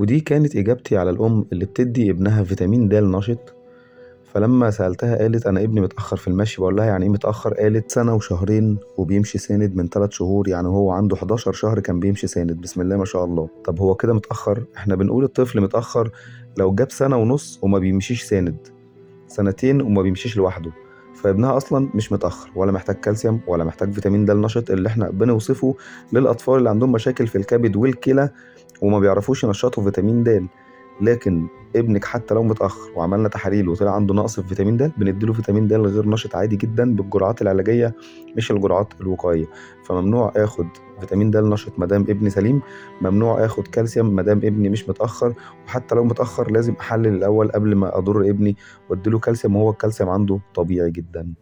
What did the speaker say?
ودي كانت إجابتي على الأم اللي بتدي ابنها فيتامين د نشط. فلما سألتها قالت أنا ابني متأخر في المشي. بقول لها يعني إيه متأخر؟ قالت سنة وشهرين وبيمشي ساند من 3 شهور، يعني هو عنده 11 شهر كان بيمشي ساند، بسم الله ما شاء الله. طب هو كده متأخر؟ إحنا بنقول الطفل متأخر لو جاب سنة ونص وما بيمشيش ساند، سنتين وما بيمشيش لوحده. فابنها أصلا مش متأخر ولا محتاج كالسيوم ولا محتاج فيتامين د النشط اللي إحنا بنوصفه للأطفال اللي عندهم مشاكل في الكبد والكلى وما بيعرفوش ينشطوا فيتامين د. لكن ابنك حتى لو متأخر وعملنا تحاليل وطلع عنده نقص في فيتامين د، بنديله فيتامين د غير نشط عادي جدا بالجرعات العلاجية مش الجرعات الوقائية. فممنوع اخد فيتامين د نشط مادام ابني سليم، ممنوع اخد كالسيوم مادام ابني مش متأخر، وحتى لو متأخر لازم احلل الاول قبل ما اضر ابني واديله كالسيوم وهو الكالسيوم عنده طبيعي جدا.